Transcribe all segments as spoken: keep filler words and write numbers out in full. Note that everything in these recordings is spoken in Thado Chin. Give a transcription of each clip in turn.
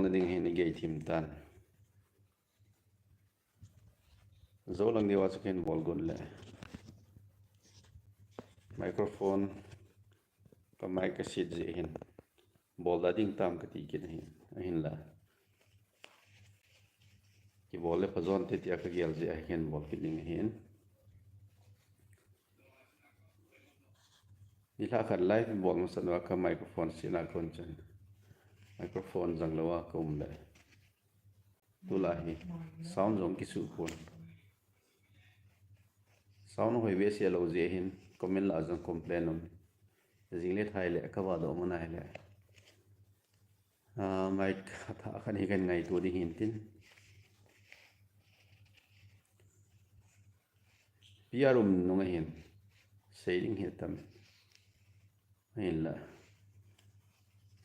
na ding hin i gei thim tan. Zo lang diu a chu ken bol gon le. Microphone ka mic ka sit jeh hin. Bol da ding tam ka ti kit ahin. Ahinla. Kibol le phajon te tia ka gel jeh a ken bol kit ding ahin. Nilhah khat live bol masat uva ka microphone sit na kon chun. Microphone jang lou a ka um le. Tulai hi sound jong kisu pon. Sound hoi behseh lou jeh hin comment lah jong complain um. Jing le thai le ka va doh mun a hile. Ah, mic athah khat hi kan ngaito ding hin tin. P R um nung ahin. Sei ding hi tam. Ahinla.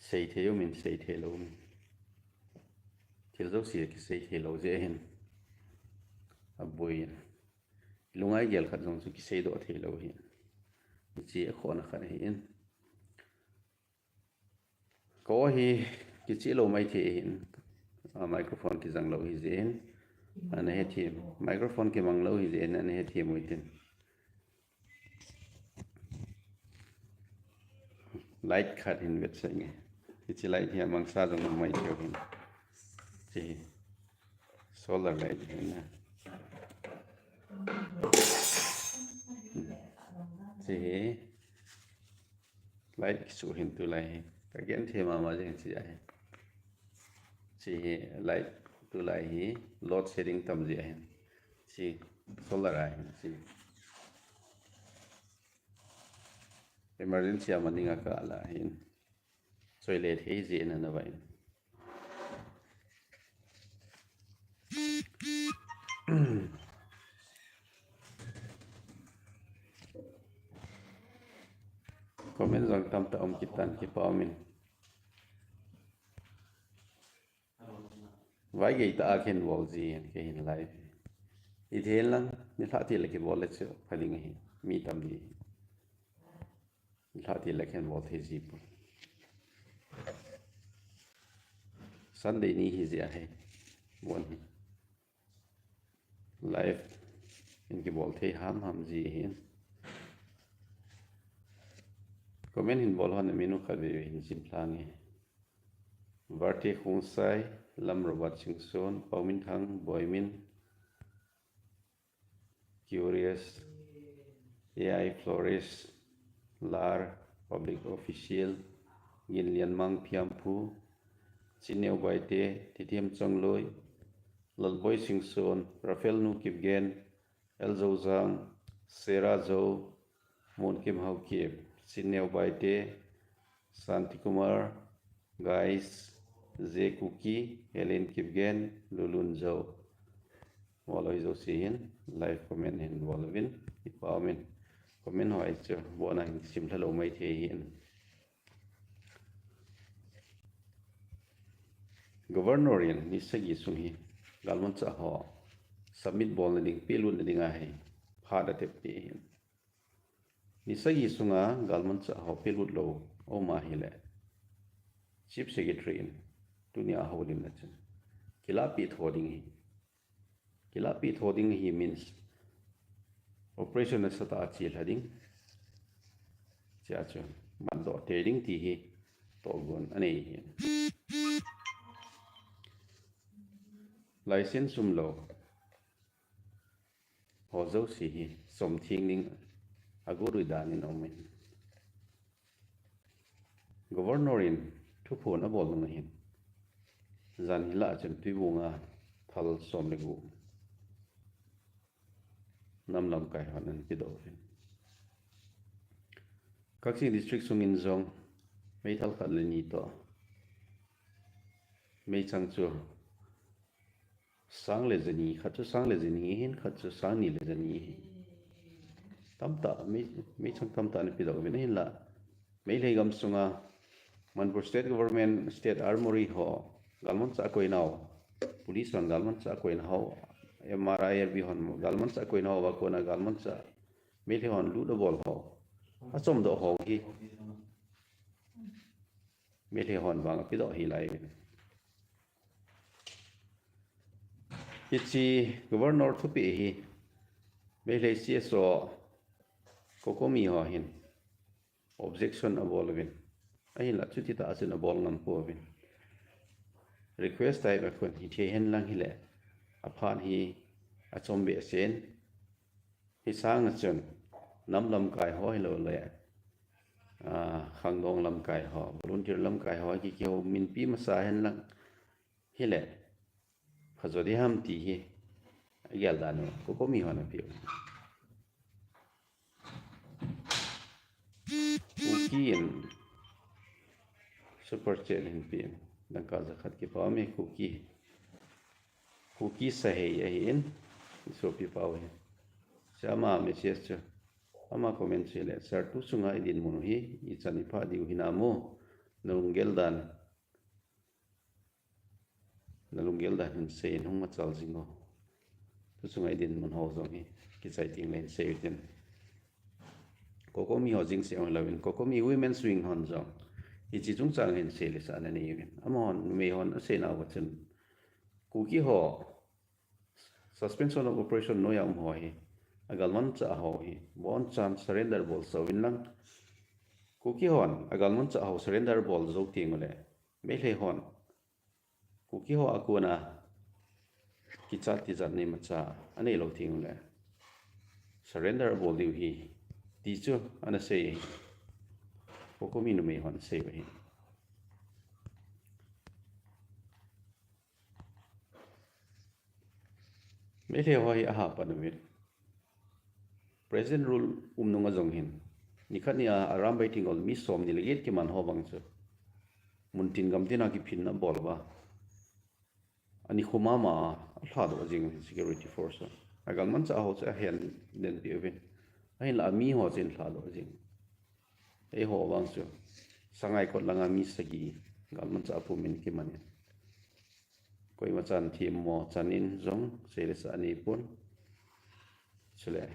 Sei thei um in, sei thei lou um in. Thil jouse kisei thei lou jeh hin. Aboi in. Lungai gel khat jong chu kisei doh thei lou hin. Hiche a khona khat ahin. Ko hi kichih lou mai thei hin. A microphone kijang lou hi jeh hin. Ana hethem. Microphone kimang lou hi jeh hin ana hethem u hitin. Light khat hin vetsah inge. Hiche light hi amangsa jong um mai thei hin. Hiche hi solar light hin na. Hiche hi light kisu hin tulai hi. Ka gel thei mama jing hiche ahi. Hiche hi light tulai hi load shedding tam jeh ahin. Hiche solar ahin hiche. Emergency a maning a ka la hin. Choi le thei jeh na na vai. Comment jong tamtah um kit tan, kipa um in. Vai gei tah a ken bol ji hen, kei hin live. I thei lang, nilhah ti le kibol le chu pha ding ahi, mi tam di. Nilhah ti le ken bol thei ji pon. Sunday ni hi jeh ahi. Bon hi. Live in kibol thei ham ham ji hin. Comment hin bol hon a min u khat veve hin sim lhang e. Varte Khongsai, Lam Robert Singson, Pauminthang, Boimin, Curious, A I Flores, Lar, Public Official, Ginlianmang Phiamphu, Chinneo Baite, Thithem Chongloi, Lalboi Singson, Raphael Nu Kipgen, L Zojang, Sarah Zo, Munkim Haokip, Chinneo Baite, Santikumar, Guys, J Kuki, Helen Kipgen, Lulun Zo. Bol hoi jouse hin, live comment hin bol uvin, kipa um in. Comment hoi chu, bon a hin sim lha lou mai thei hin. Governor in ni sagi sung hi galmanchah ho submit bolna ding, pelut na ding ahi, phat a tep ti hin. Ni sagi sunga galmanchah ho pelut lou aum a hile, Chief Secretary in tunia houlimna chun kilahpeh tho ding ahi. Kilahpeh tho ding ahi means operation nasatah a chelha ding. Chea chu matdoh tei ding ti hi tohgon anei ahi. License um lou ho jouse hi chomtheng ding a gurui dan in aum in. Governor in thuphon abol nung ahin. Jan hilah chun Tuibong a thal som le gup nam lamkai hon ana pedoh uvin. Kakching District sungin jong meithal khat le ni toh meichang chu sang le jani, khat chu sang le jani ahin, khat chu sang ni le jani ahi. Tamtah, mei, meichang tamtah ana pedoh uvin ahinla. Meitei gam sunga Manipur State Government, State Armoury ho galmanchah akoinau, Police hon galmanchah akoinau, M R I R B hon galmanchah akoinau, va kona galmanchah Meitei hon lut abol ho, achomdoh ho hi Meitei hon vang apedoh ahi lai. Hiche Governor thupeh hi Meitei C S O COCOMI ho hin objection abol uvin, ahinlah chuti tah a chun abol ngam pouvin. Request type a khun hithei hen lang hileh, aphat hi achom behseh in, hisang a chun nam lamkai ho hilou le, ah, khangdong lamkai ho, volunteer lamkai ho ki, kihouminpi masa hen lang hileh, phajo di ham ti hi agel dan u COCOMI hon apeh u. Kuki in super chat hin pe in, dangka jakhat kipa ume. Kuki, Kuki Sahei ahin, sopi pau hi. Hiche ama message chu, ama comment chu le, Sir, tu chunga idinmun u hi ichan iphah diu hinam? Nalunggel dan, nalunggel dan hin seiyin, hung machal jing o. Tu chunga idinmun ho jong hi kichai tengle hin sei utin. COCOMI ho jeng seh louvin, COCOMI Women's Wing hon jong hiche chungchang hin seilesah ana nei uvin. Amahon, numei hon aseinauva chun, Kuki ho Suspension of Operation noiya um ho hi, agalmanchah ho hi abonchan surrender bolsah uvin lang. Kuki hon agalmanchah ho surrender bol jou tengule, Meitei hon Kuki ho a kona kichat tijat neimacha aneilou tengule, surrender abol diu ahi, ti chu ana sei ahi. COCOMI numei hon asei u ahi. Meitei ho hi aha pan uvin. President rule um nunga jong hin, nikhat nia Arambai Tenggol mi somni le get kiman ho vang chu, muntin gamtin a kiphinna abol uva, anikho mama a alhadoh jing uvin security force hon. Agalmanchah ho chu ahen den peh uvin, ahinlah ami ho chu ahin lhadoh jing. Eiho vang chu Sangaikot langa mi sagi galmanchah a pumin kiman in, koima chan themmo chan in jong seilesah aneipon. Chule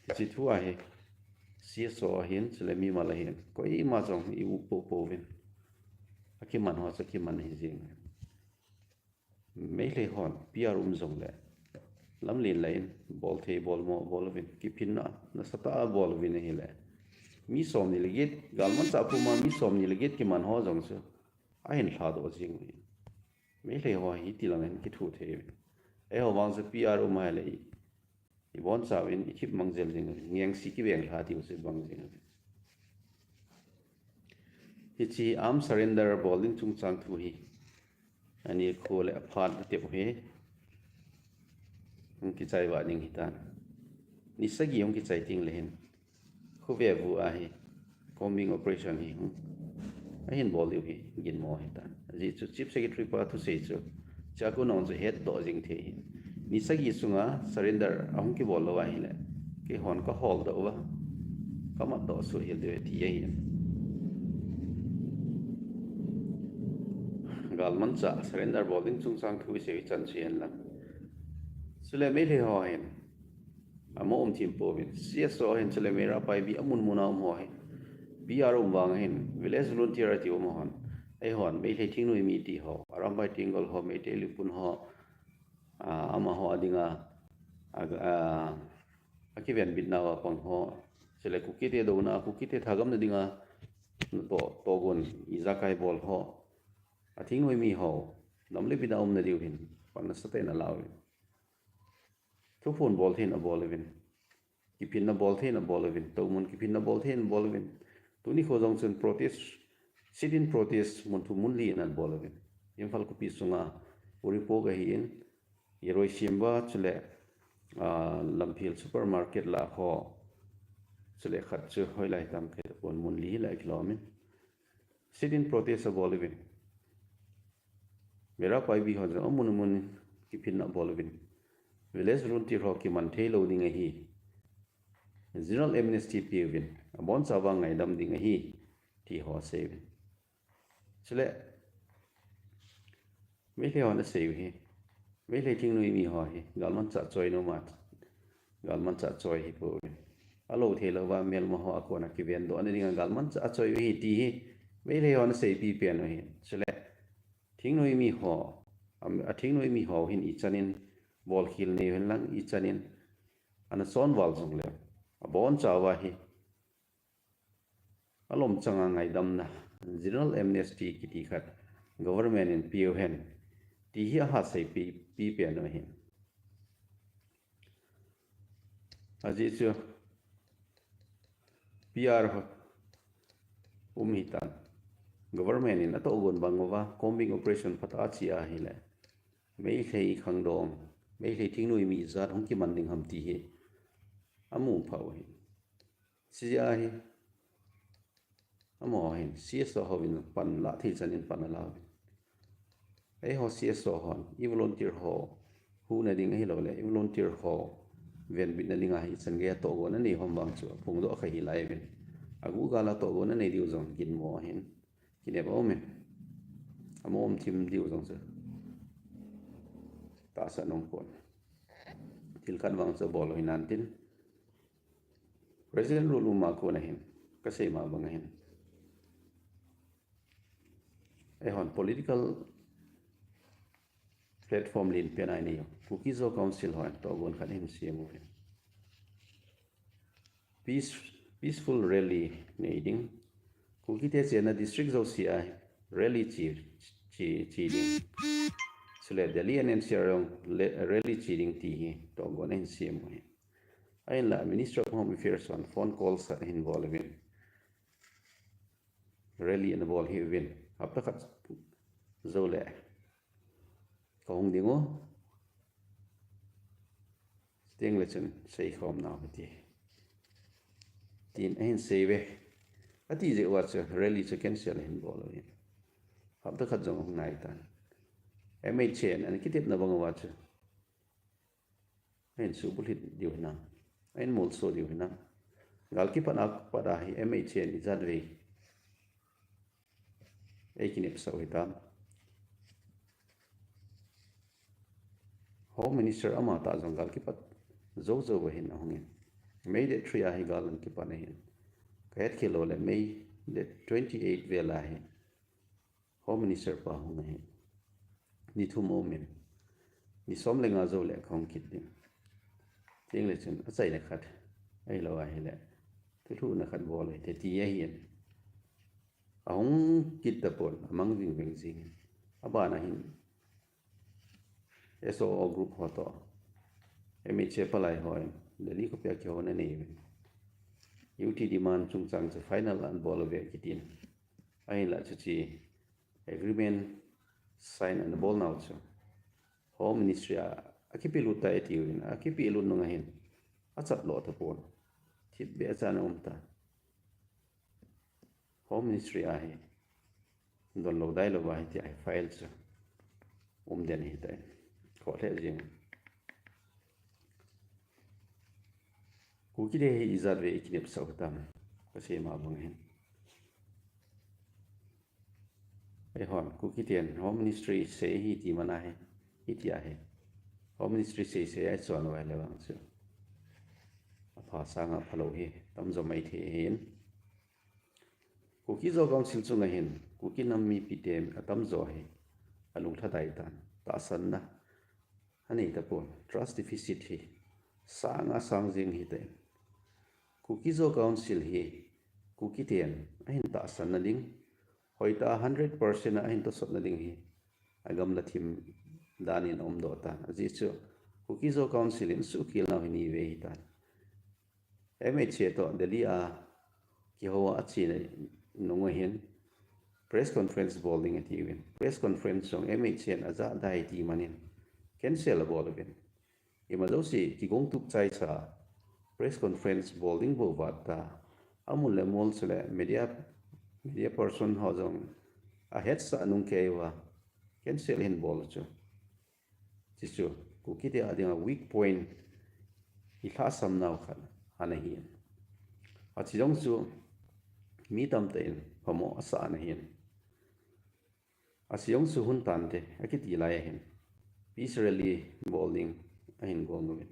hiche thu a hi C S O ahin, chule mimal ahin, koima jong i-up poupou vin, akiman ho chu akiman ahi jeng. Meitei hon P R um jongle, lamlen lah in bolthei bolmo bol uvin, kiphinna nasatah a bol uvin ahile, mi somni le get, galmanchah puma mi somni le get kiman ho jong chu ahin lhadoh jing uvin. Meitei ho hitilang hin kithu thei uvin. Eiho vang chu P R um ahile, ibonchauvin ikip mang jel jing uvin, ngengse kiveng lha diu chu ibang jing uvin. Hiche arm surrender bol ding chungchang thu hi, anikho le aphat atep u hi hung kichai vah ding ahitan. Ni sagi hung kichai tengle hin, khovel vu a hi combing operation hi hung ahin bol diu hi ginmo ahitan. Ajeh chu Chief Secretary pa thusei chu, chua kon a chu hetdoh jing thei ahi. Ni sagi sunga surrender ahung kibol lou ahile, keihon kaholdoh uva, kamatdoh suhhel diu ahi ti ahi. Galmanchah surrender bol ding chungchang thu isei u ichan chu hen lang. Chule Meitei ho hin, amaho umthim pouvin, C S O hin chule Meira Paibi amun mun a um ho hi, P R um vang hin, village volunteer ati um hon, eihon Meitei thingnoimi ti ho, Arambai Tenggol ho, Meitei Leepun ho, a, amaho a dinga, a, a, akivenbitnauva pang ho, chule Kukite douna, Kukite thagamna dinga natoh, tohgon, ijakai bol ho, athingnoimi ho, nam le bit a umna diu hin pan nasatah in alauvin. Thuphon bol theiin abol uvin. Kiphinna bol theiin abol uvin. Toumun kiphinna bol theiin abol uvin. Tuni kho jong chun protest, sit-in protest mun thum mun li in abol uvin. Imphal khopi sunga Uripok ahin, Iroisemba chule, a, Lamphel supermarket lah ho, chule khat chu hoilai tam kahe tapon, mun li lah kilom in sit-in protest abol uvin. Meira Paibi ho jong amun mun kiphinna abol uvin. Village volunteer ho kiman theilou ding ahi. General amnesty peuvin. Abonchauva ngaidam ding ahi, ti ho asei uvin. Chule Meitei hon asei u hi, Meitei thingnoimi ho hi galmanchah choi nom a, galmanchah choi hi pouvin. Alou theilouva melma ho a kona kivendohna dinga galmanchah achoi u ahi ti hi Meitei hon aseipi pen u ahi. Chule thingnoimi ho Am-, a thingnoi mi ho hin ichan in bolkhel nei hen lang ichan in ana chonval jongle, abonchauva hi alom changa ngaidamna, general amnesty kiti khat government in peuhen, ti hi ahasei pi, pi pen u ahin. Ajeh chu P R ho um hitan. Government in atohgon bang uva, combing operation phatah a ache ahile, Meitei khangdong, Meitei thingnoi mi ijat hung kiman ding ham ti hi amu pha u ahi. Chujeh a hi, amaho hin C S O hovin pan la thei chan in pan ala uvin. Eiho C S O hon, i volunteer ho huna ding ahilouleh, i volunteer ho venbitna dinga hichan geiya tohgon anei hom vang chu aphongdoh kha hi lai uvin. Aguhgal a tohgon anei diu jong ginmo ahin. Kinep aumin. Amom thim diu jong chu tahsan um pon. Thil khat vang chu abol u hinan tin, President rule uma kona hin, kasei ma banga hin, eihon political platform lenpen a inei u, Kuki Zo Council hon tohgon khat hin sem u hin, peace, peaceful rally nei ding, Kukite chenna district jousea rally che, che, che ding, chule Delhi and N C R jong rally che ding ti hi tohgon ahin sem u hin. Ahinla Minister of Home Affairs hon phone call khat ahin bol uvin, rally ana bol hih uvin, hapta khat joule kahung ding u, chutengle chun seikhom nau hite, tin ahin sei uve. Ati jeh uva chu rally chu cancel ahin bol uvin, hapta khat jong ahung naitan. M H A in ana kitepna bang uva chu ahin suhbulhit diu hinam, ahin molso diu hinam? Gal kipat a pat a hi M H A in ijatvei eikinepsah u hitam? Home Minister amatah jong gal kipat joujou ahin ahungin, May date three a hi gal ana kipat ahin, kahetkhel loule May date twenty eight vel a hi Home Minister pa hung ahin, ni thum aumin, ni som le nga joule kahung kit ding, chutengle chun achaina khat ahilou ahile thulhuhna khat bol u hite ti ahin, ahung kit tapon, amang vingveng jengin. Abana hin S O O group ho toh M H A palai hon Delhi khopia kihouna anei uvin, U T demand chungchang chu final ana bol uve kitin, ahinla chuche agreement sign ana bolnau chu Home Ministry a akipehlut tai atiuvin, akipehlut nunga hin achatlo tapon, thipbeh a chan aumtan. Home Ministry a hi donlou dailou a hitia hi file chu umden ahitai, khoh lheh jeng. Kukite hi ijatvei ikinepsah u hitam? Kasei ma bang hin, eihon Kukiten Home Ministry sei ahi ti man ahi, hitia hi Home Ministry seisei a ichon uva ahile vang chu apha sanga aphalou hi tamjo maithei ahin, Kuki Zo Council chunga hin Kuki nam mipite atamjo hi alunglhadai tan, tahsanna anei tapon, trust deficit hi sanga sang jeng ahitan. Kuki Zo Council hi Kukiten ahin tahsanna ding, hoitah a hundred percent a ahin tosotna ding hi agamla thim danin aumdoh tan. Ajeh chu Kuki Zo Council in asuhkhelnau hi nivei ahitan. M H A toh Delhi a kihou a achena nunga hin press conference bol ding atiuvin, press conference jong M H A in ajah dai ti manin cancel abol uvin. Ima jouse kigong tup chaicha press conference bol ding bou vat ta, amun le mol chule media, media person ho jong ahetsah nung kei uva cancel ahin bol u chu, chuchu Kukite a dinga weak point ilhahsamnau khat ana hin, ache jong chu mi tamtah in phamo asah ana hin, ache jong chu hun tante akiti lai ahin, peace rally bol ding ahin gong uvin,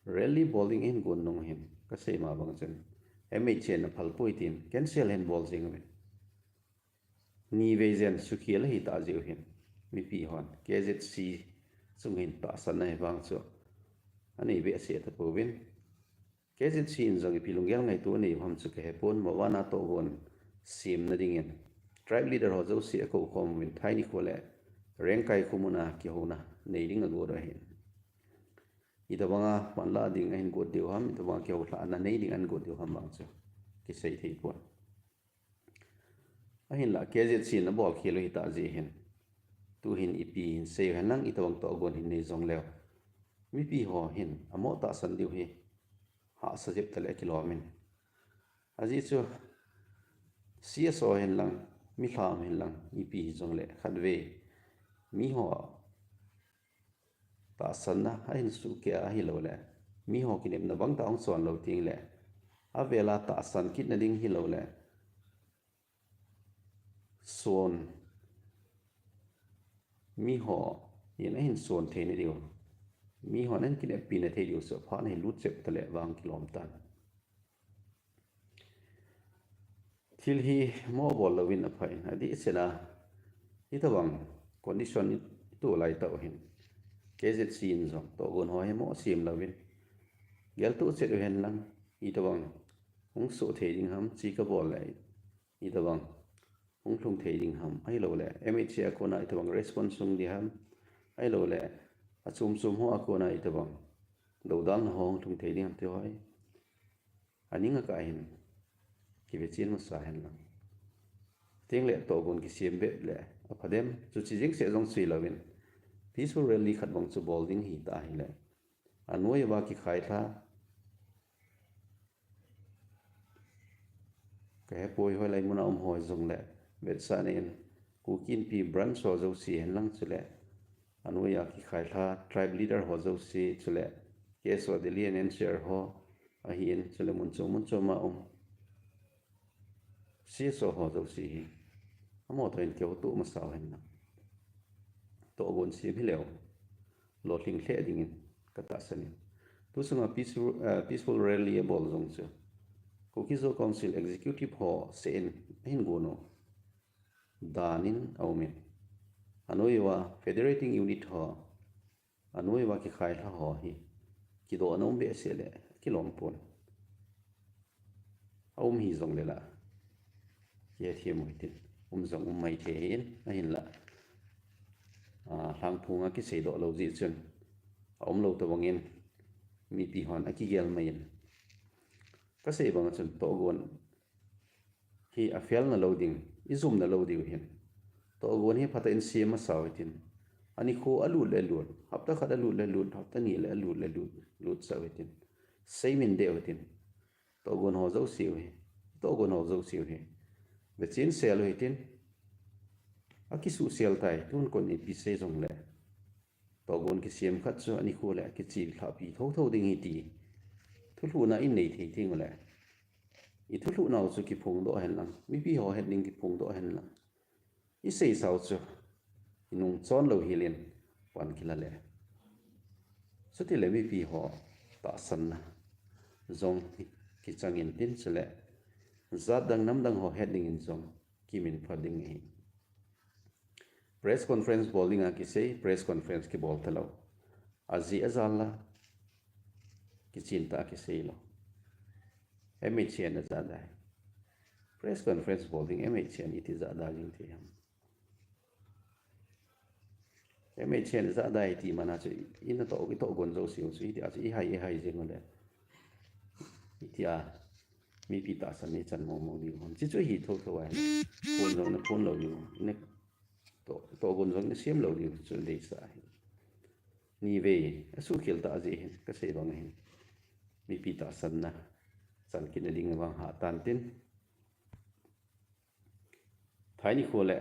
rally bol ding ahin gon nung hin kasei ma bang chun M H A in aphalpoi tin cancel ahin bol jeng uvin, nivei jen suhkhel ahitah jeh u hin mipi hon K Z C chunga hin tahsanna hi vang chu anei behseh tapouvin. K Z C in jong ipi lunggel ngaito anei u ham chu kahepon, mavana tohgon semna dingin tribe leader ho jouse akou khom uvin, Thainikho le Rengkai kho muna kihouna nei ding agot u ahin. Itobanga panla ding ahin got diu ham, itobanga kihoulhahna nei ding ahin got diu ham vang chu kisei thei pon. Ahinlah K Z C in abol khel u hita jeh hin, tuhin ipi hin sei u henlang, itobang tohgon hin nei jongleu, mipi ho hin amo tahsan diu hi hahsa jep tale akilomin. Ajeh chu C S O hinlang, milham hinlang, ipi hijongle khatvei miho tahsanna ahin suhkeh a ahiloule miho kinepna bangtah hung chon lou tengle, avela tahsan kitna ding hiloule son, miho in ahin son theina diu, mihon ahin kineppina thei diu chu aphat ahin lut jep tale vang kilom tan. Thil hi mo bol louvin apha in, adehset a hitobang condition itoh laitah u hin K Z C in jong tohgon ho hi mo sem louvin, geltoh chet u henlang, itobang hung soh thei ding ham, che kabol le itobang hung lhung thei ding ham, ahiloule M H A a kona itobang response hung ding ham, ahiloule achom chom ho a kona itobang doudalna ho hung lhung thei ding ham ti ho hi aning a kah hin kivechen masa henlang. Tengle tohgon kisem bep le apha dem, chuche jeng seh jong sui louvin, peaceful rally khat bang chu bol ding hita hile, anoiya kikhailha, kahepoi, hoilai muna um ho jongle vetsahna in, Kuki Inpi branch ho jouse henlang, chule anoiya kikhailha tribe leader ho jouse, chule K S O Delhi and N C R ho ahin, chule mun chom mun choma um C S O ho jouse hi amo toh in kihouto masa u henlang. Tohgon sem hileu lolhing lheh dingin katahsan in, tu sunga peaceful, eh, peaceful rally abol jong chu Kuki-Zo Council Executive ho seh in ahin gon u dan in aumin, anoiya federating unit ho, anoiya kikhailha ho hi kidohna um behseh le kilom pon. Aum hijongle la kihethem u hitin, um jong um maithei hin, ahinla, a, lhangphonga kiseidoh lou jeh chun aumlou tobangin mipi hon akigel mai in, kasei banga chun tohgon hi afelna lou ding, ijumna lou diu hin, tohgon hi phatah in sem masa u hitin, anikho alut le lut, hapta khat alut le lut, hapta ni le alut le lut, lutsah u hitin, seimin deh u hitin, tohgon ho jouse u hi, tohgon ho jouse u hi vechen sel u hitin, akisuhsel tai, tun kon ipi sei jongle tohgon kisem khat chu anikho le kichih lhahpi thotho ding ahi ti thulhuhna inei thei tengule, ithulhuhnau chu kiphongdoh henlang, mipi ho het ding kiphongdoh henlang, iseisau chu inung chon lou helin pan kila le, chutile mipi ho tahsanna jong kichang intin, chule jat dang nam dang ho het dingin jong kiminpha ding ahi. Press conference bol dinga kisei, press conference kibol talou. Ajeh ajal la kichen tah a kisei lou. M H A in ajahda hi. Press conference bol ding M H A in iti jahda jing thei ham? M H A in ajahda hi ti mana chu, inatoh, itohgon jouse u chu hitia chu ihai ihai jeng ule, hitia mipi tahsan ichan mong mong diu ham? Chuchu hi thotho ahi. Phon jong naphon lou diu, natoh, tohgon jong nasem lou diu chu deisah ahi. Nivei asuhkhel tah jeh hin kasei bang hin, mipi tahsanna chan kitna ding vang hahtan tin, Thai nikho le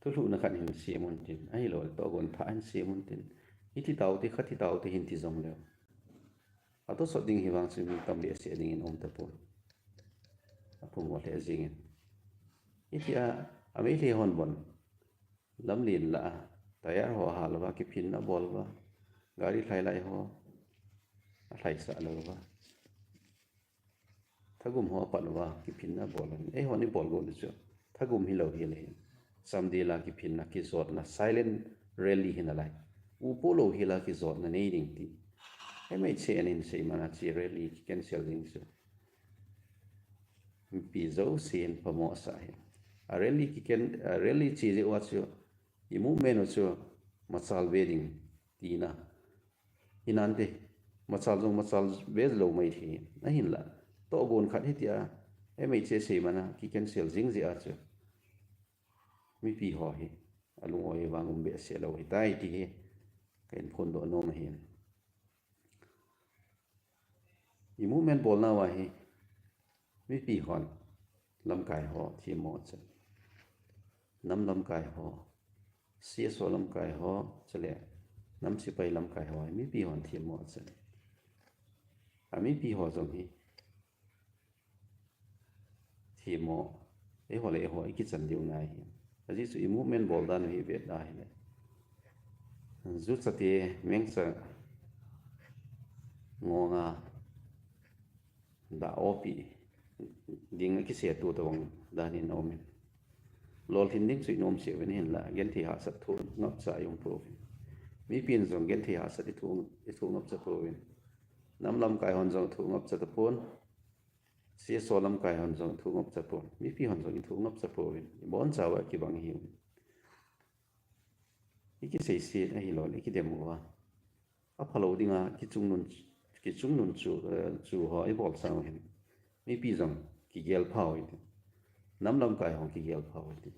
thulhuhna khat hin sem untin, ahiloule tohgon thah hin sem untin, iti taute, khati taute hin ti jongleu, atosot ding hi vang chu mi tam behseh dingin um tapon, aphamo lheh jengin. Hitia ameilhei hon bon lamlen lah a tyre ho ahal uva, kiphinna abol uva, gari lhailai ho alhaisah lou uva, thagum ho apat uva, kiphinna abol uva, eihon ibol got u chu thagum hilou hel ahi. Chamdel a kiphinna, kijotna, silent rally hinalai. Upo lou hel a kijotna nei ding ti. M H A in ahin sei man a hiche rally kicancel ding chu mipi jousen phamo asah ahi. A rally kican-, a rally che jeh uva chu i movement u chu machal be ding tina. Hinante, machal jong machal be lou mai thei. Ahinla, tohgon khat hitia M H A sei man a kicancel jing jeh a chu mipi ho hi alung-oi vang um behseh lou hitai ti hi kahin phondoh nom ahin. I movement bolna uva hi mipi hon lamkai ho themmo achan. Nam lamkai ho, C S O lamkai ho, chule nam sepai lamkai ho hi mipi hon themmo achan. A mipi ho jong hi themmo, eiho le eiho i kichan diu ngai hi. Ajeh chu i movement bol dan u hi vet da hile, jucha te mengcha ngonga dah opi ding a kisetu tobang dan in aumin. Lolhin ding chu i nomsah uvin, hinla genthei hahsat thu ngapcha i um pouvin. Mipin jong genthei hahsat i thu, i thu ngapcha pouvin. Nam lamkai hon jong thu ngapcha tapon. C S O lamkai hon jong thu ngapcha pon. Mipi hon jong i thu ngapcha pouvin. I bonchauva kibang ihiuvin. I kiseiset ahilou le i kidem uva, aphalou dinga kichungnun, kichungnun chu, eh, chu ho i bol sang u hin mipi jong kigel pha u hite. Nam lamkai hon kigel pha u hite.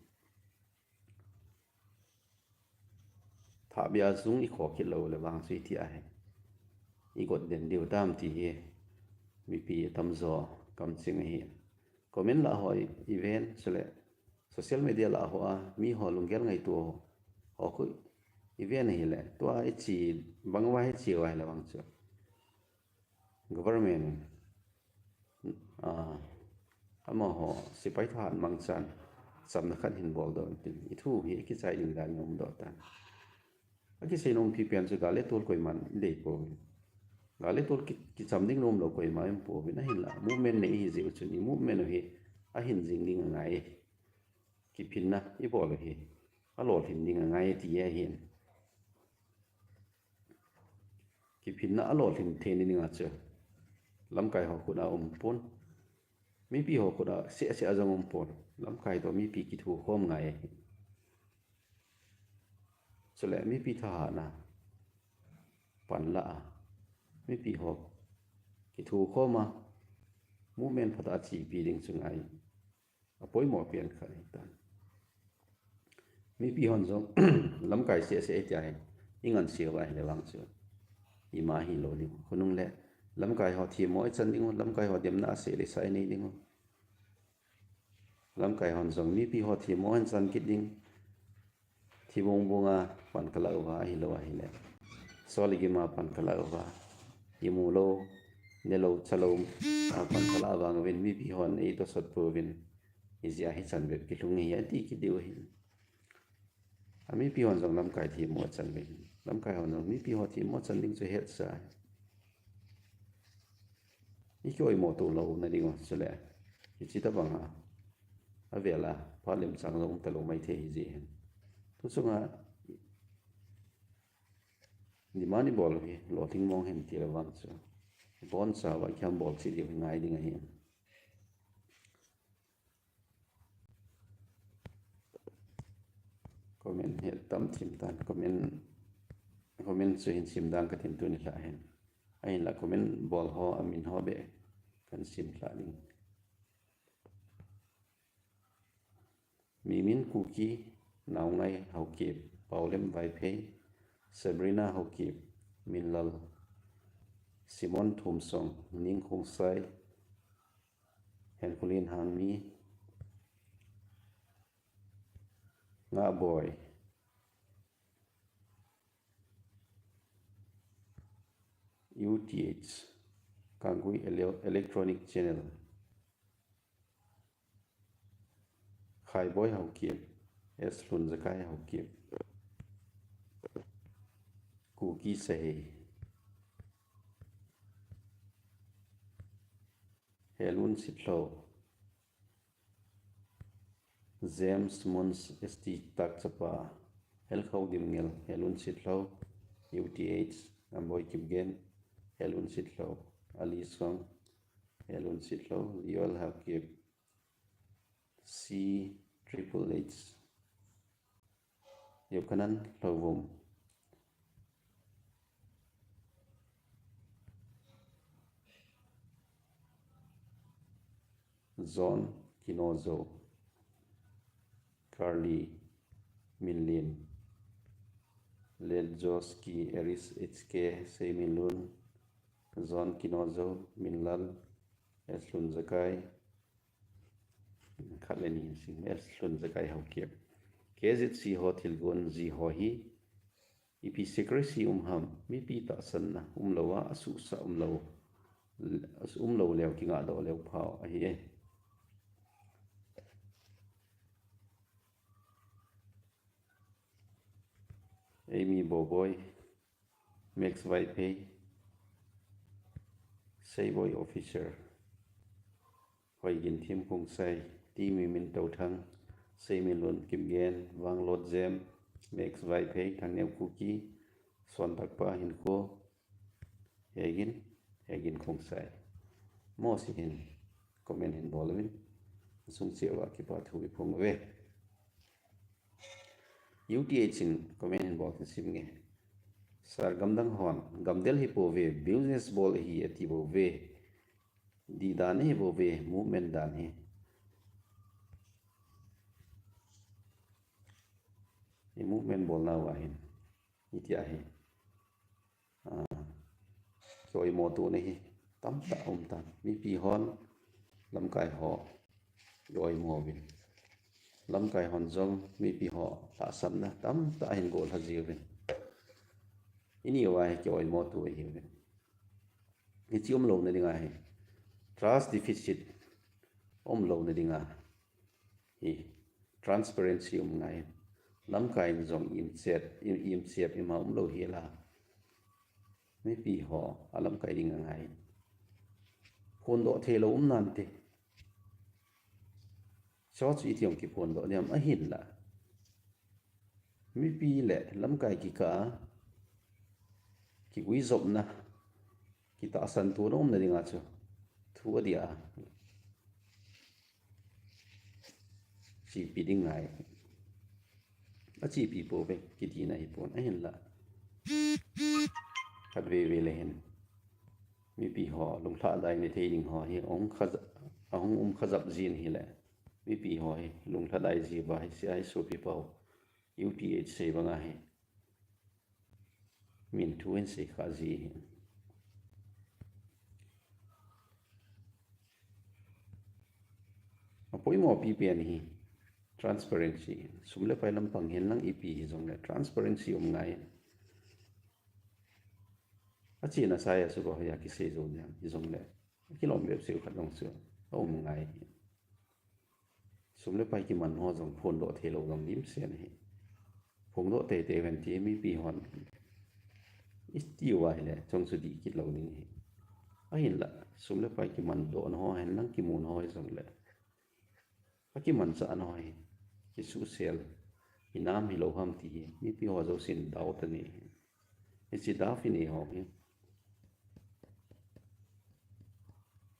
Thahbeh a jung i kho kit lou le vang chu hitia hi i got den diu tam ti hi mipi tamjo kamcheng ahi. Comment lah ho i, i ven, chule social media lah ho a mi ho lunggel ngaito ho khu i ven ahile, tua i che bang uva hi che uva ahile vang chu government in, ah, amaho sepai thahat mangchan chamna khat hin boldoh intin, i thu hi kichai ding dan i umdoh tan. Akisei nom pi pen chu gal le tol koiman i dei pouvin. Gal le tol ki, kicham ding nom lou koima i um pouvin, ahinla movement nei ihi jeh u chun i movement u hi ahin jing ding angai. Kiphinna i bol u hi alolhin ding angai ti ahin. Kiphinna alolhin theina dinga chu lamkai ho khut a um pon. Mipi ho khut a seh seh a jong um pon. Lamkai toh mipi kithukhom ngai ahi. Chule mipi thahatna panla a, mipi ho kithukhom a, movement phat a chepi ding chu ngai apoimo pen khat ahitan. Mipi hon jong lamkai seh seh tia hin i ngansea uva ahile vang chu ima hilou ding. Khonung le lamkai ho themmo i chan ding u, lamkai ho demna a seh le sa i nei ding u. Lamkai hon jong mipi ho themmo hin chan kit ding. Thibung bunga pan kalah uva ahilou ahile, sol igim a pan kalah uva, imu lou, ne lou, cha lou a pan kalah vang uvin mipi hon eitosot pouvin, ijeh a hichan bep kilhung ahi ati kit diu ahi. A mipi hon jong lamkai themmo achan uvin, lamkai hon jong mipi ho themmo achan ding chu hetsa ahi. I ki-oimo to louna ding u chule hiche tobanga avel a phat lemchang jong um talou maithei hijeh hin, tu chunga demand i bol u hi lolhing mong hen ti le vang chu, ibonchauva i kihambol cheh diu hi ngai ding ahi. Comment hi atam thim tan, comment, comment chu hin sim dan katin tuni lhah hin. Ahinla comment bol ho amin ho beh kan sim lhah ding. Mimin Kuki, Naongai Haokip, Paolem Vaiphei, Sabrina Haokip, Minlal, Simon Thumsong, Ning Khongsai, Henkholin Hangmi, Ngahboi, U T H, Kanggui Ele-, Electronic Channel, Khaiboi Haokip, S Lunjakai Haokip, Kuki Sahei, Helun Sitlhou, James Mons, S T Takchapa, Helkhau Dimngel, Helun Sitlhou, U T H, Amboi Kipgen, Helun Sitlhou, Ali Song, Helun Sitlhou, Joel Hakip, C triple H, Yochanan Lhouvum, John Kinozo, Carly Minlin, Lel Joski, Eris H K, Seiminlun, John Kinozo, Minlal, S Lhunjakai, khat le ni sing, S Lhunjakai Haokip. K Z C ho thilgon ji ho hi ipi secrecy um ham, mipi tahsanna umlou a, asuhsa umlou, umlou leu kingah doh leu phau ahi e. Amy Boboi, Max Vaiphei, Seiboi Officer, Hoigin Thim Khongsai, Timi Min Touthang, Seiminlun Kipgen, Vanglot Jem, Max Vaiphei, Thangneo Kuki, Sontakpa Hinkho, Hegin, Hegin Khongsai. Mosi hin comment hin bol uvin, asung cheh uva kipa thu iphong uve. U T H in comment hin bol kit sim nge. Sir, gamdang hon gamdel hi pouve, business bol ahi ati bouve. Dih dan ahi bouve, movement dan hi. Hi movement bolna uva hin itia hi, ah, kioimo tona hi tamtah um tan. Mipi hon lamkai ho ioimo uvin, lamkai hon jong mipi ho lhahsamna tamtah hin gollha jiuvin. Ini uva hi kioimo to ahiuvin. Hiche umlouna dinga hi trust deficit umlouna dinga hi transparency um ngai. Lamkai in jong imchet, im, imchet ima umlou hela, mipi ho alamkai ding angai. Phondoh theilou um nante. Church iti jong kiphondoh diam ahinla, mipi le lamkai kikah a kiguijopna, kitahsan tona umna dinga chu thu adia chepi ding ngai. Achepi pouve kitina hipon ahinla, khatvei vei le hin mipi ho lunglhadai ni thei ding ho hi ahung kha, ahung um khajap jin hile, mipi ho hi lunglhadai ji uva hi C I sopi pau U T H sei banga hi min thu hin sei kha ji hi. Apoimo pipen hi transparency, sum le pai lampang hin lang ipi hijongle transparency um ngai. Achena sai a suba hoiya kisei jou diam hijongle, akilom bep seu khat jong chu aum ngai. Sum le pai kiman ho jong phondoh theilou jong dimset ahi. Phondoh teitei uvin ti mipi hon iti uva hile chong chu dih kit lou ding ahi. Ahinla sum le pai kimandohna ho hin lang kimuna ho hijongle, akimanchahna ho hi kisuhsel hinam hilou ham ti hi mipi ho jousen doubt anei. Hiche doubt inei ho hi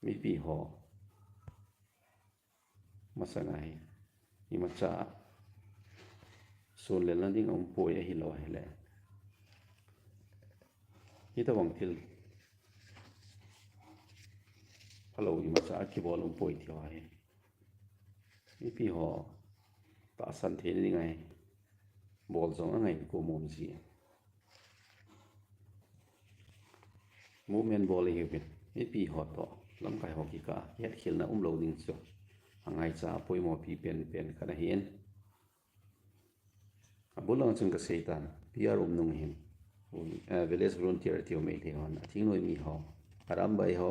mipi ho masanga hi imacha sonlelna ding aumpoi, ahilou ahile hitobang thil phalou imacha akibol aumpoi ti ho hi mipi ho tahsan theina dinga hi bol jong angai kom um ji. Movement bol ihiuvin, mipi ho toh lamkai ho kikah a kihetkhelna umlou ding chu angaicha apoimo pipen pen khat ahin. Abul lang chun kasei tan, P R um nung hin, eh, village volunteer tiu Meitei hon, athingnoimi ho, Arambai ho,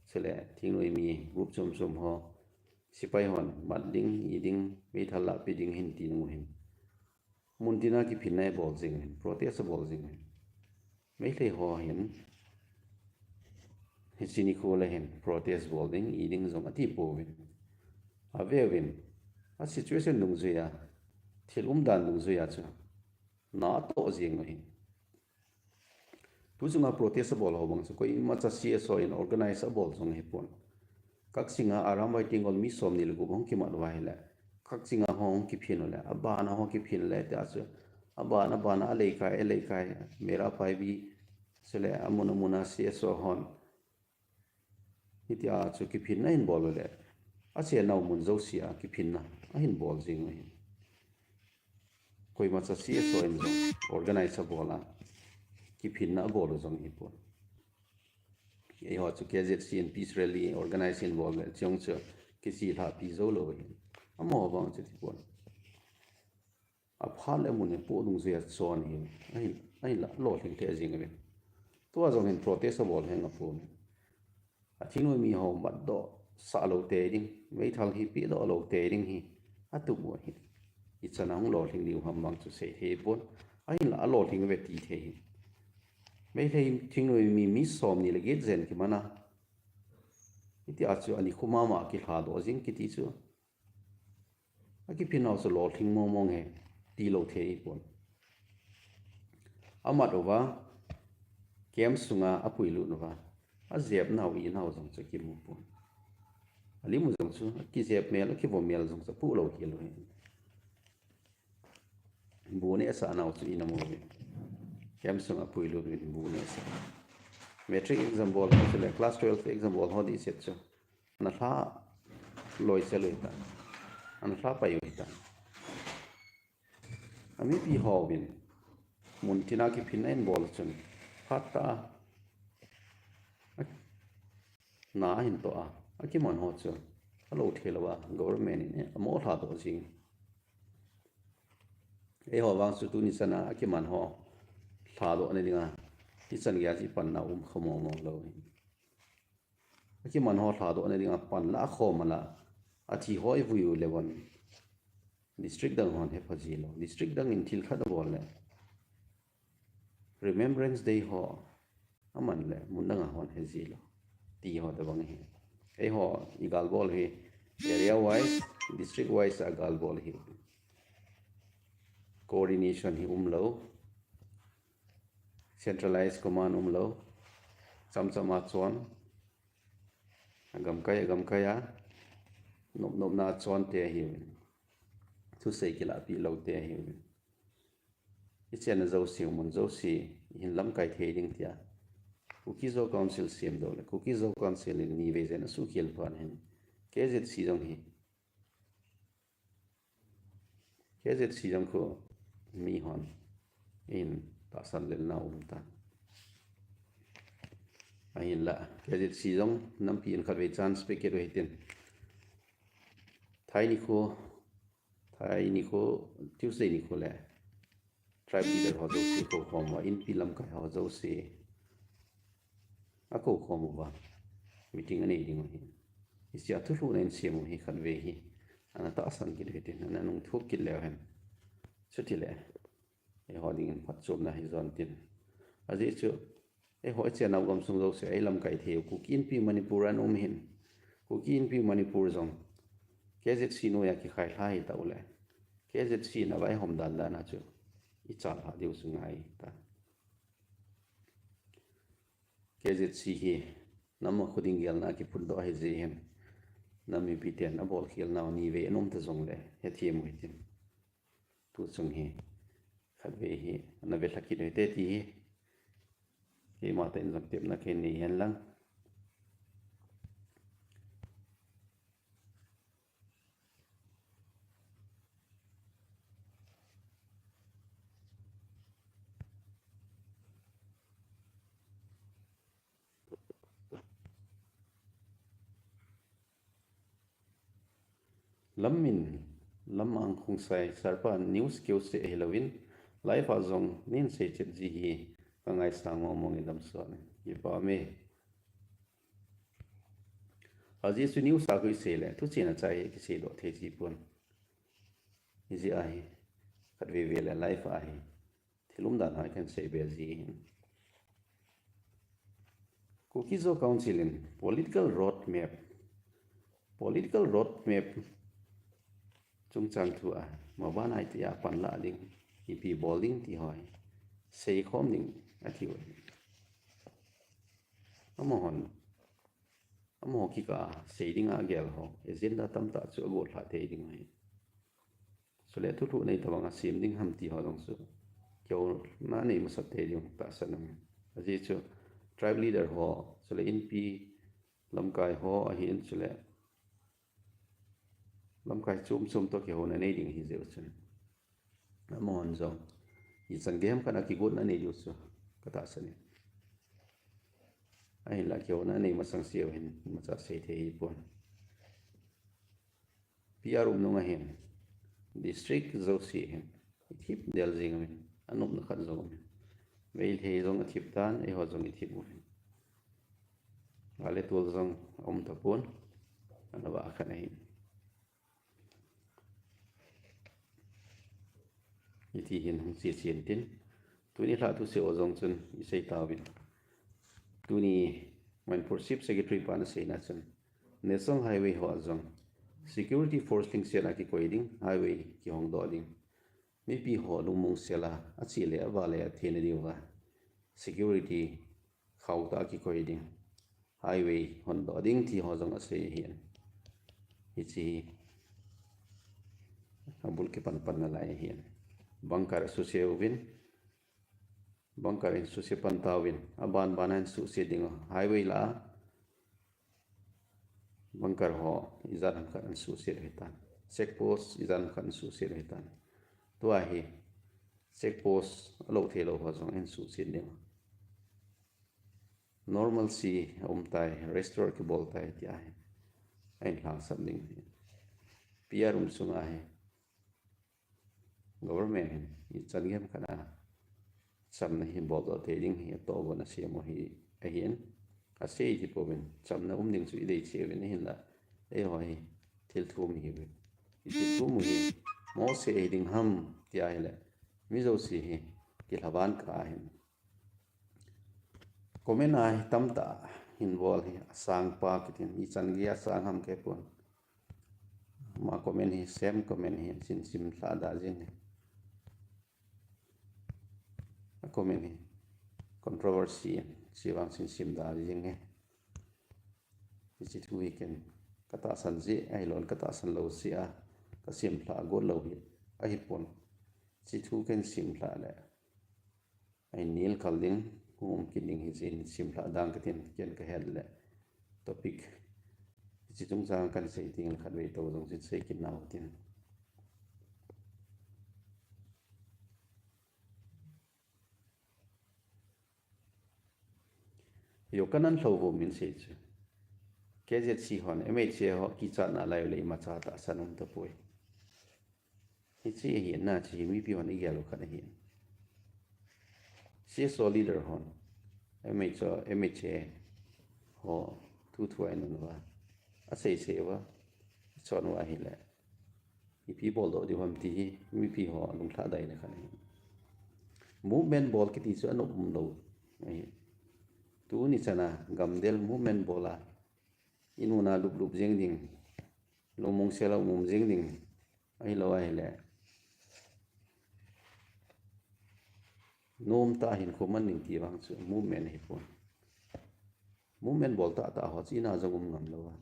chule thingnoimi group chom chom ho, sepai hon mat ding, i ding, meithal lahpi ding hin ti nung hin, muntina kiphinna abol jing hin, protest abol jing hin, Meitei ho hin hiche nikho le hin protest bol ding, i ding jong ati pouvin, aveuvin, a situation dungjuiya, thil umdan dungjuiya chu na atoh jing u ahi. Tu chunga protest abol ho bang chu koimacha C S O in organize abol jong ahipon. Kakchinga Arambai Tenggol mi somni le gup hung kimat uva ahile, Kakchinga ho hung kiphin ule, abana ho kiphin le tia chu, abana, abana, aleikai, aleikai, Meira Paibi, chule amun, amuna C S O hon hitia chu kiphinna ahin bol ule, achennau mun jousea kiphinna ahin bol jing u ahi. Koimacha C S O in jong organize abol a, kiphinna abol u jong ahipon. Eiho chu K Z C in peace rally organize ahin bol le, chujong chu kichih lhahpi joulou ahi. Amaho bang chu tipon. Aphat le amun in poh dungjuiya chon ahi. Ahin, ahinla lolhing lheh jing uvin. Tua jong hin protest abol henga pon. Athingnoi mi ho matdoh sah lou tei ding, meithal hi pehdoh lou tei ding hi atup u ahi. Ichan a hung lolhing diu ham bang chu seithei pon. Ahinla alolhing uve tithei ahi. Meitei thingnoi mi, mi somni le get jen kimana, hitia chu ani khu mama kilhadoh jing kiti chu, akiphinnau chu lolhing mongmong ahi, tilou thei ahipon. Amat uva, camp sunga apuilut uva, ajepnau inau jong chu akimu pon. Alim u jong chu akijep mel, akivom mel jong chu apuh lou hel u ahi. Bu nehsahnau chu ina mu uvin, camp sunga apuilut uvin bu nehsah. Matric exam bol ho chule class twelve exam bol ho dihset chu ana lha loisel u ahitan, ana lha pai u ahitan. Amipi hovin muntina kiphinna ahin bol chun, phatah a na ahin toh a, akiman ho chu alou theilou a, government in amo lhadoh jing. Eiho vang chu tuni chana akiman ho lhadohna dinga ichan geiya chu ipanna um kha mongmong lou. Akiman ho lhadohna dinga pan la akhom ala, athi ho ivui u le von, district dang hon hepha jilou. District dang in thil khat abol le, Remembrance Day ho aman le mun danga hon he jilou, ti ho tobang ahi. Eiho igalbol hi area wise, district wise a galbol hi. Coordination hi umlou, centralized command umlou, chamchama chon, agamkai, agamkai a nopnopna chonte ahiuvin, thusei kilahpeh loute ahiuvin. Ichenna jouse, mun jouse ihin lamkai thei ding tia Kuki-Zo Council semdoh le Kuki-Zo Council in nivei jen asuhkhel phat hin, K Z C jong hi, K Z C jong khu mihon in tahsan lelna umtan. Ahinla K Z C jong nampi in khatvei chance pe kit u hitin, Thai nikho, Thai nikho, Tuesday nikho le tribe leader ho jouse koukhom uva, inpi lamkai ho jouse akoukhom uva meeting anei ding u ahi. Hichea thulhuhna in sem u hi khatvei hi ana tahsan kit u hitin, ana nungthup kit leu hen, chutile eiho dingin phatchomna hijon tin. Ajeh chu eiho ichennau gamsung jouse a ilamkai thei u Kuki Inpi Manipur a ana um hin, Kuki Inpi Manipur jong K Z C noiya kikhailha hitah ule, K Z C in avaihom dandan a chu ichalhah diu chu ngai ta. K Z C hi nam a khoding gelna a kiphutdoh ahijeh hin, nam mipiten abolkhelnau nivei ana um ta jongle hethem u hitin, tuchung hi khatvei hi ana velha kit u hite ti hi keimatah in jong tepna kahin nei hen lang. Lam in, Lamang Khongsai sir pa news keu seh hilouvin, live a jong neihin seichet ji hi kangaisang mongmong e, damsot in. Kipah e. Ajeh chu news a khu isei le thuchena chai hi kiseidoh thei ji pon. Hijeh a hi khatvei vei le live a hi thil umdan ho kahin seibe ji hin. Kuki-Zo Council in political road map, political road map chungchang thu a, maban a itia panla ding, ipi bol ding ti ho hi seikhom ding atiu ahi. Amahon, amaho kikah a sei ding a gel ho, agenda tamtah chu agollha thei ding ahi. Chule thulhuh nei tobang a sem ding ham ti ho jong chu kihouna nei masat thei ding tahsan aum. Ajeh chu tribe leader ho, chule inpi lamkai ho ahin, chule lamkai chom chom toh kihouna nei ding ahi jeh u chun, amahon jong ichan gei ham khat a kigotna nei diu chu katahsan in. Ahinla kihouna nei masang seu hin imacha sei thei hipon. PR um nung ahin, district jouse hin ithip del jing uvin, anopna khat jong umin. Meitei jong athip tan, eiho jong ithip uvin. Gal le tol jong aum tapon, anava khat ahin. Hiti hin hung che chen tin, tuni lhah thusei ho jong chun isei tauvin. Tuni Manipur Chief Secretary pan aseina chun, National Highway ho a jong security force lhingset a kikoi ding, highway kihongdoh ding. Mipi ho lungmong sel a, ache le ava le athei na diuva security khauh tah a kikoi ding, highway hondoh ding ti ho jong asei ahin. Hiche hi abul kipan pan nalai ahin. Bunker asuse uvin, bunker in suse pan tauvin, aban ban a hin suhset ding u, highway lah a bunker ho ijat ham khat ahin suhset u ahitan, check post ijat ham khat ahin suhset u ahitan. Tua hi check post alo theilou ho jong ahin suhset ding u. Normalcy aum tai, restore kibol tai tia hi ahin lhasam ding ahi. PR um sunga hi government hin ichan gei ham khat a chamna hi boldoh thei ding hi atohgon asem u hi ahin. Asei ti pouvin chamna um ding chu idei cheh uvin, ahinla eiho hi thil thum ihiuvin. Ithil thum u hi mohseh hiding ham tia ahile, mi jouse hi kilhaban kah ahin. Comment a hi tamtah hin bol hi, asangpa kitin, ichan gei asang ham kahepon. Ama comment hi same comment hi, sin sim lhah da jing hi. A comment hi controversy, chuvang sin sim da jing hi. Hiche thu hi ken katahsan jeh ahilou, katahsan lou jeh a kasim lhah got lou hi ahipon. Hiche thu ken sim lhah le ahin nilkhal ding, hung um kit ding hijeh in sim lhah dang katin, ken kahet le topic hiche chungchang kahin sei tengle khatvei tou jong chu sei kit nau tin. Yokan an lhou vo min sei chu, KZC hon MHA ho kichatna lai u le imacha tahsan um tapoi. Hiche ahi na, hiche hi mipi hon igel u khat ahi. CSO leader hon MHA, MHA ho thu thu a inun uva, asei sei uva, achon uva ahile ipi boldoh diu ham ti hi mipi ho lunglhadaina khat ahi. Movement bol kiti chu anop umlou ahi. Tuni chana gamdel movement bol a, inuna luplup jeng ding, lungmong sel a um um jeng ding, ahilou ahile nomtah a hinkho man ding ti vang chu movement ahipon. Movement bol tahtah ho chu ina jong um ngam louva,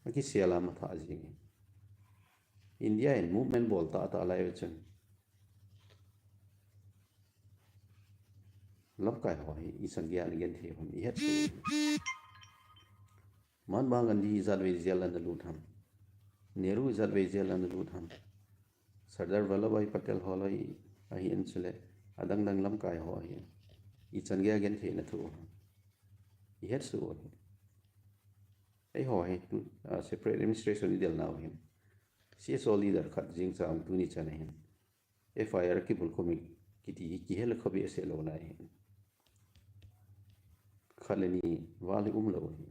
akisel a matha jeng in. India in movement bol tahtah lai u chun lamkai ho hi ichan gei a ana genthei u ham ihet u. Mahatma Gandhi ijatvei jail ana lut ham? Nehru ijatvei jail ana lut ham? Sardar Vallabhbhai Patel holoi ahin, chule adang dang lamkai ho ahin, ichan gei a gentheina thu u ham ihet u ahi. Eiho hi tu, ah, separate administration idel nau hin, CSO leader khat jeng chang tuni chan ahin FIR kibol khomi kiti hi kihel kha behseh lou nai hin. Khat le ni val hi umlou hi.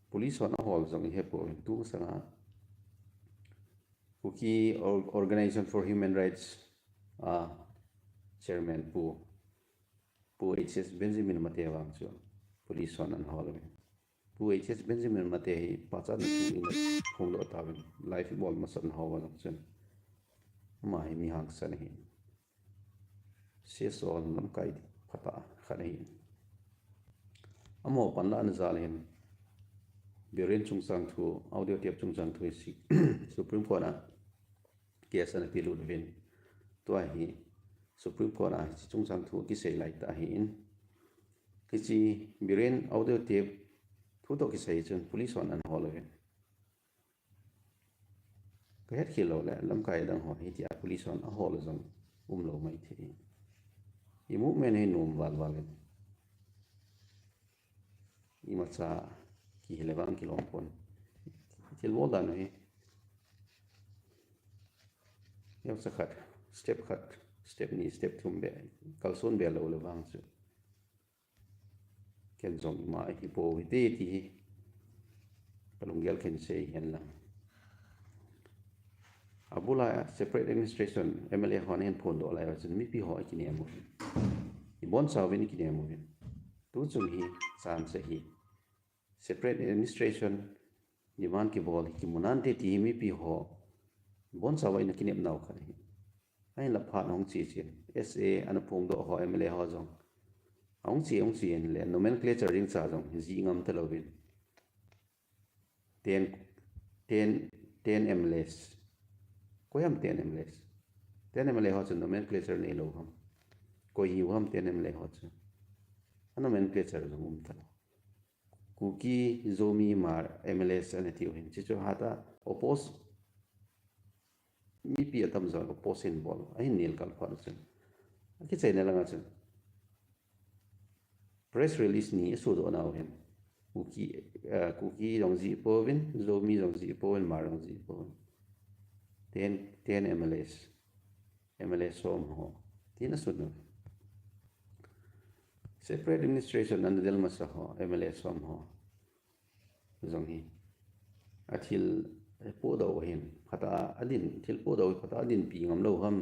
Police hon ahol jong ihepouvin, tung sanga Kuki Or-, Organization for Human Rights, ah, chairman Pu, Pu H S Benjamin Mate vang chu police hon ana hol uvin. Pu H H Benjamin Mate hi pachatna thu ina phongdoh tauvin, live ibol masatna hoa jong chun, ama hi mi hangsan ahi. C S O lamkai phatah khat ahi. Amaho panlahna jal hin, Biren chungchang thu, audio tape chungchang thu hi si-, Supreme Court a case ana pelut uvin. Tua hi Supreme Court a hiche chungchang thu kisei laitah ahin. Hiche Biren audio tape thu toh kisai chun police hon ana hol uvin. Kahet khel lou le, lamkai dang ho hitia police hon ahol jong umlou maithei. I movement hi nom valval in, imacha kihile vang kilom pon. Thilbol dan hi, neocha khat, step khat, step ni, step thum beh kalson be lou le vang chu, ken jong ima hipou hite ti hi kalunggel khen sei hen lang. Abul a separate administration M L A hon ahin phondoh lai uva chun mipi ho akinem uvin, ibonchauvin akinem uvin. Tuchung hi chance ahi, separate administration demand kibol hi kimu nante ti hi mipi ho ibonchauva ina kinepnau khat ahi. Ahinla phat ahung che chen, S A ana phongdoh ho, M L A ho jong ahung che, ahung che in le nomenclature ding cha jong jih ngam talouvin, ten, ten, ten M L As. Koi ham ten M L As? Ten M L A ho chu nomenclature neilou ham? Koi hiu ham ten M L A ho chu? A nomenclature jong um talou. Kuki, Zomi, Hmar M L As ana tiu hin, chuchu hatah a oppose, mipi atamjon oppose ahin bol, ahin nel kal phat chun, akichaina langa chun press release ni asodoh nau hin, Kuki, eh, Kuki jong jih pouvin, Zomi jong jih pouvin, Hmar jong jih pouvin, ten, ten M L As, M L A som ho, tin asun u. Separate administration ana del masa ho, M L A som ho jong hi, athil podoh u ahin, phatah a adin, thil podoh u hi phatah a adinpi ngam lou ham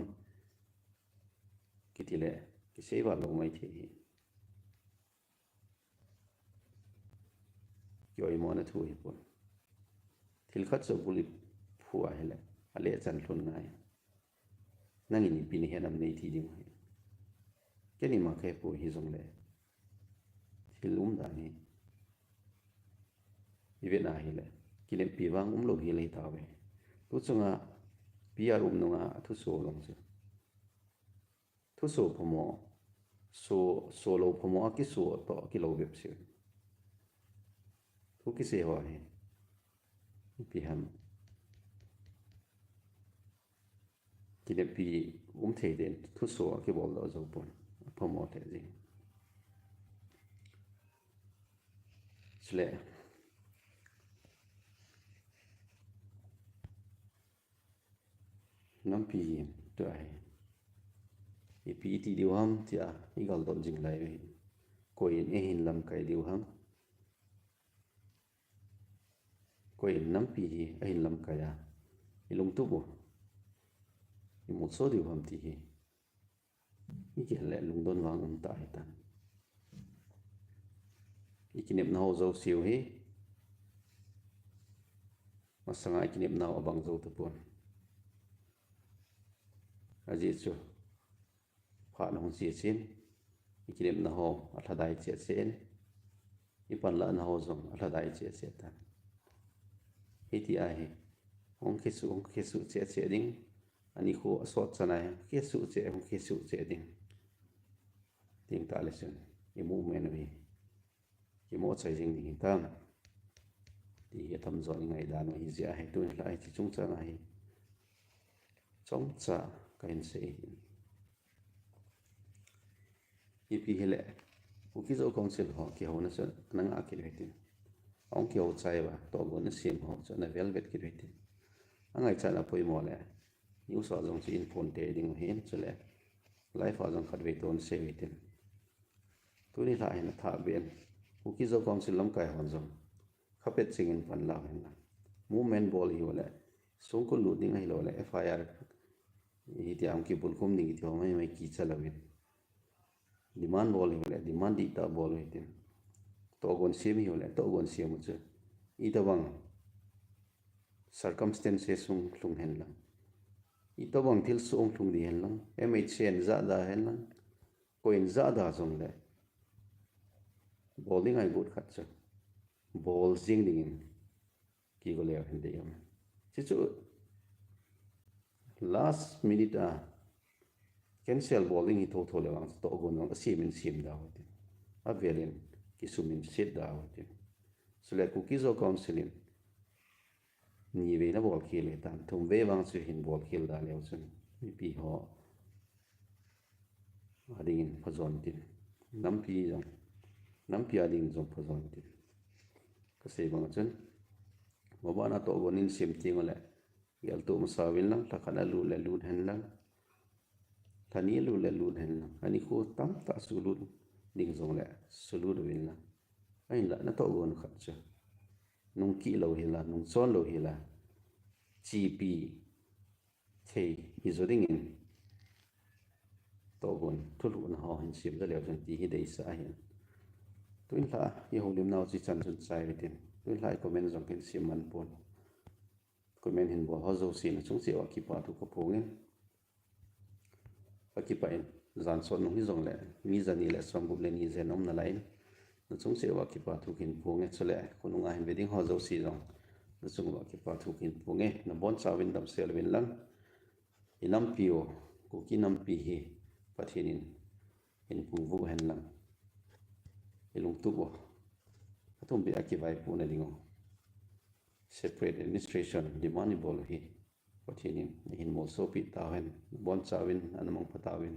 kiti le, kisei val lou maithei hi. Kioimona thu hipon. Thil khat chu bul iphu ahile, ale chan lhun ngai. Nangin ipi nahet nam nei ti ding ahi. Ken ima kahepoi hijongle, thil umdan hi ivet na hile, kineppi vang umlou hel hitauve. Tuchunga P R um nunga athuso jong chu, thuso phamo, so, solou phamo a kiso toh kilou bep seh. Thu kisei ho hi ipi ham, kineppi umthei den thuso akibol doh jou pon, aphamo lheh jeng. Chule nampi hi tua hi ipi iti diu ham tia igaldot jing lai uhi. Koiin eihin lamkai diu ham, koiin nampi hi ahin lamkai a, ilungtup u imutso diu ham ti hi igel le lungdon vang umtah hitan. Ikinepnau jouseu hi masanga ikinepnau abang jou tapon. Ajeh chu phat ahung che chen, ikinepnau alhadai cheh cheh in, ipanlahna ho jong alhadai cheh cheh tan. Hitia hi hung kisuh, hung kisuh cheh cheh ding, anikho asot chan a hi hung kisuh cheh, hung kisuh cheh ding. Tengtah le chun i movement u hi kimohchai jing ding hitam ti hi atamjon ingaidan u ahijeh ahi, tuni lhah hiche chungchang a hi chomcha kahin sei ahin. Ipi hile, Kuki Zo Council ho kihouna chu ana ngah kit u hitin, ahung kihou chai uva tohgon asem ho chu ana velvet kit u hitin, angaichat a poimo le news a jong chu in phon tei ding u ahin, chule live a jong khatvei toh nasei u hitin. Tuni lhah hin athah beh in, Kuki Zo Council lamkai hon jong khapet chengin panla uhen lang, movement bol hiu le, songkul lut ding ahilou le F I R hitia hung kibulkhum ding kiti ho maimai kicha louvin, demand bol hiu le demand dihtah bol u hitin. Tohgon sem hiu le, tohgon sem u chu itobang circumstances hung lhung hen lang, itobang thil soh hung lhung ding hen lang, M H A in jahda hen lang, koi in jahda jong le, bol ding a igot khat chu bol jing dingin kigo leu hen dei am. Chuchu last minute a cancel bol ding hi thotho le vang chu tohgon jong asem in sem da u tin, avel in kisum in set da u tin. Chule Kuki Zo Council in ni vei na bol khel e tan, thum vei vang chu hin bol khel da leu chun mipi ho a dingin phajon tin, nampi jong, nampi a dingin jong phajon tin. Kasei bang chun, mabana tohgon in sem teng u le, geltoh masa uvin lang, lha khat a lut le lut hen lang, lha ni lut le lut hen lang, ani khu tamtah sulut ding jong le sulut uvin lang. Ahinla natohgon khat chu nung kih lou hi la, nung chon lou hi la, chepi thei hi jo dingin tohgon thulhuhna ho hin sem da leu chun ti hi deisah ahin. Tuin lha i houlimnau chu ichan chun chai utin. Tuin lha i comment jong kin sem man pon. Comment hin bol ho jouse na chung cheh uva kipa thu kaphongin. Kakipah in, jan sot nung hi jong le, mi jani le somgup le ni jen um nalai in, na chung cheh uva kipa thu kin phonge, chule khonunga hin ve ding ho jouse jong na chung uva kipa thu kin phonge. Nabonchauvin damsel uvin lang. I nampi u, Kuki nampi hi Pathen in hin pungvuh hen lang, i lungtup u, athum beh a kivaipohna ding u, separate administration demand ibol u hi Pathen in ahin molsopeh tauhen. Nabonchauvin, ana mangpha tauvin.